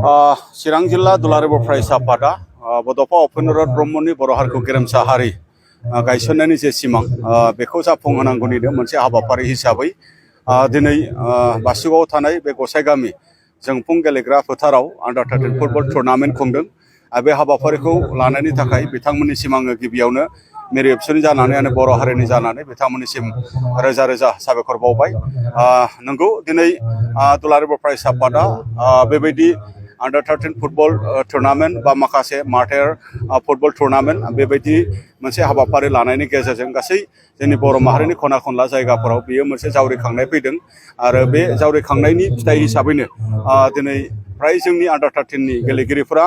चिरां जिल्ला दुलाराय बर' फरायसा आफादा बड'फा उपेन्द्र ब्रह्मनि बर' हारिखौ गेरेमसा हारि गायसननायनि जे सिमां बेखौ जाफुंहोनांगौनिनो मोनसे हाबाफारि हिसाबै दिनै बासुगावआव थानाय बे गसाइगामि जोंफुं गेलेग्रा फोथाराव अंडार-13 फुटबल टुर्नामेन्ट खुंदों। बे हाबाफारिखौ लानायनि थाखाय बिथांमोननिसिम आङो गिबियावनो मेरि एबसुनि जानानै आरो बर' हारिनि जानानै बिथांमोननिसिम रोजा रोजा साबायखर बावबाय। नंगौ दिनै दुलाराय बर' फरायसा आफादा बेबायदि अंडार-13 फुटबल टुर्नामेन्ट बा माखासे मार्टार फुटबल टुर्नामेन्ट बेबायदि मोनसे हाबाफारि लानायनि गेजेरजों गासै जोंनि बर' माहारिनि खना खनला जायगाफोराव बेयो मोनसे जावरिखांनाय फैदों आरो बे जावरिखांनायनि फिथाइ हिसाबैनो दिनै फ्राय जोंनि अंडार-13 गेलेगिरिफोरा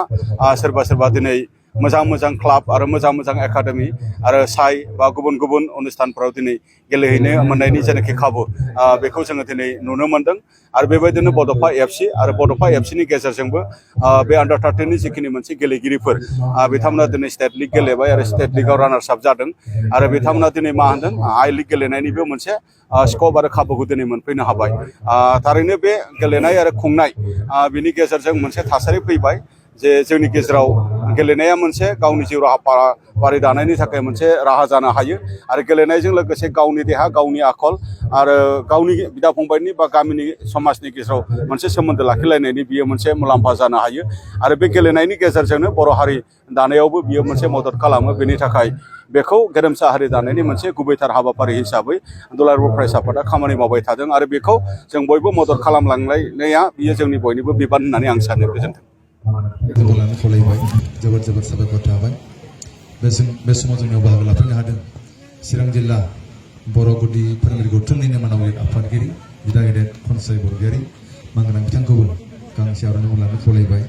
सोरबा सोरबा दिनै मोजां मोजां क्लाब आरो मोजां मोजां एकाडेमि आरो साइ बा गुबुन गुबुन अनुस्थानफोराव दिनै गेलेहैनो मोननायनि जेनाखि खाबु बेखौ जोङो दिनै नुनो मोनदों। आरो बेबायदिनो बड'फा एफसि आरो बड'फा एफसिनि गेजेरजोंबो बे अंडार-13 जिखिनि मोनसे गेलेगिरिफोर बिथांमोना दिनै स्टेट लिग गेलेबाय आरो स्टेट लिगाव रानार्स आप जादों आरो बिथांमोना दिनै मा होनदों आई लिग गेलेनायनिबो मोनसे स्कप आरो खाबुखौ दिनै मोनफैनो हाबाय। थारैनो बे गेलेनाय आरो खुंनाय बिनि गेजेरजों मोनसे थासारि फैबाय जे जोंनि गेजेराव गेलेनाया मोनसे गावनि जिउ राहा दानायनि थाखाय मोनसे राहा जानो हायो आरो गेलेनायजों लोगोसे गावनि देहा गावनि आखल आरो गावनि बिदा फंबायनि बा गामिनि समाजनि गेजेराव मोनसे सोमोन्दो लाखिलायनायनि बियो मोनसे मुलाम्फा जानो हायो आरो बे गेलेनायनि गेजेरजोंनो बर' हारि दानायावबो बियो मोनसे मदद खालामो। बेनि थाखाय बेखौ गेरेमसा हारि दानायनि मोनसे गुबैथार हाबाफारि हिसाबै दुलाराय बर' फरायसा आफादा खामानि मावबाय थादों आरो बेखौ जों बयबो मदद खालामलांनाया बियो जोंनि बयनिबो बिबान होननानै आं सानो। गोजोन्थों। खालायबाय जोबोद जोबोद साबायखर थाबाय। बे समाव जोंनियाव बाहागो लाफैनो हादों चिरां जिल्ला बर' गुदि फोरोंगिरि गौथुमनिनो मानगिरि आफादगिरि बिदा गेदेर खनसाय बरगयारी मानगोनां बिथांखौबो गांसे आर'नाइ लानो खावलायबाय।